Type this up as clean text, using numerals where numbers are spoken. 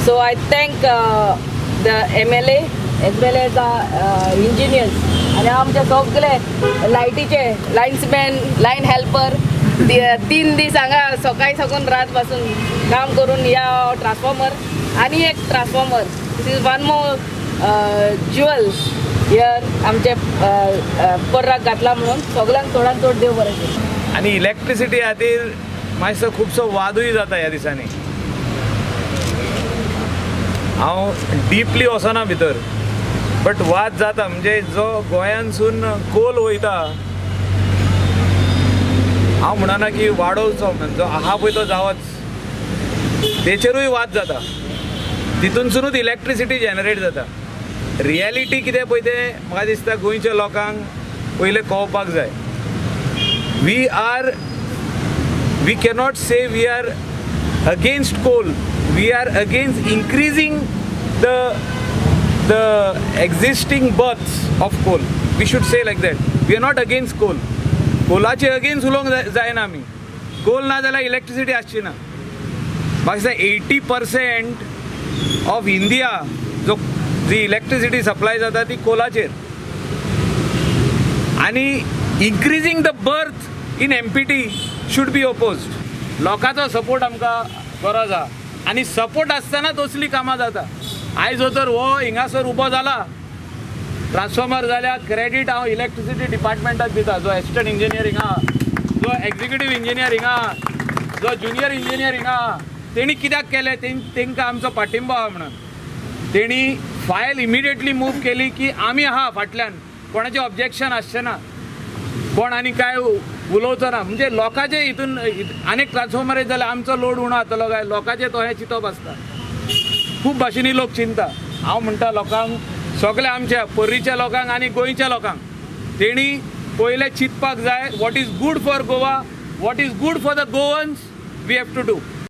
So I thank the MLA as well as engineers आनी आमचे सगळे लायटीचे लायन्समॅन, लायन हेल्पर, 3 दीस हांगा सकाळी साकून रात पासून काम करून ह्या ट्रान्सफॉर्मर आनी एक transformer, this is one more jewel here आमचे पर्राक घातला म्हणून सगळ्यांक चडान चड देव बरें करूं. आनी इलेक्ट्रिसिटी खातीर मातसो खुबसो वादूय जाता ह्या दिसांनी. हांव डिपली वचना भितर, बट वाद जाता. म्हणजे जो गोंयांसून कोल वयता, हांव म्हणना की वाडोवचो म्हणून, जो आहा पळय तो जावच, तेचेरूय वाद जाता. तितूनसुनूच इलेक्ट्रिसिटी जनरेट जाता. रियलिटी कितें पळय तें म्हाका दिसता गोंयच्या लोकांक पयलें कळपाक जाय. We cannot say we are against coal. We are against increasing the existing berths of coal. We should say like that. We are not against coal. कोलाचे अगेन्स्ट उलोवंक जायना आमी. कोल ना जाल्यार इलेक्ट्रिसिटी आसची ना. म्हाका दिसता 80% ऑफ इंडिया जो जी इलेक्ट्रिसिटी सप्लाय जाता ती कोलाचेर आनी increasing the berth in MPT should be opposed. लोकांचो सपोर्ट आमकां गरज आहा आनी सपोर्ट आसतना तसलीं कामां जाता. आयज जर तर हो हिंगासर उबो जाला ट्रान्सफॉर्मर जाल्यार क्रेडीट हांव इलेक्ट्रिसिटी डिपार्टमेंटाक दिता. जो एसिस्टंट इंजिनियर हिंगा आहा, जो एक्झिक्युटीव इंजिनियर हिंगा आहा, जो ज्युनियर इंजिनियर हिंगा आहा, तेणी कित्याक केलें? तेंकां आमचो पाठिंबो आहा म्हणून तेणी फायल इमिडिएटली मूव केली की आमी आहा फाटल्यान, कोणाचें ऑब्जेक्शन आसचें ना, कोण आनी काय उलोवचो ना. म्हणजे लोकांचे हितून आनीक ट्रान्सफॉर्मर येत जाल्यार आमचो लोड उणो जातलो काय, लोकांचें तो हें चिंतप आसता. खूब भाशेनी लोक चिंता. हांव म्हणटा लोकांक सगळ्या, आमच्या पर्रीच्या लोकांक आनी गोंयच्या लोकांक, तेणी पयलें चिंतपाक जाय what is good for Goa, what is good for the Goans, we have to do.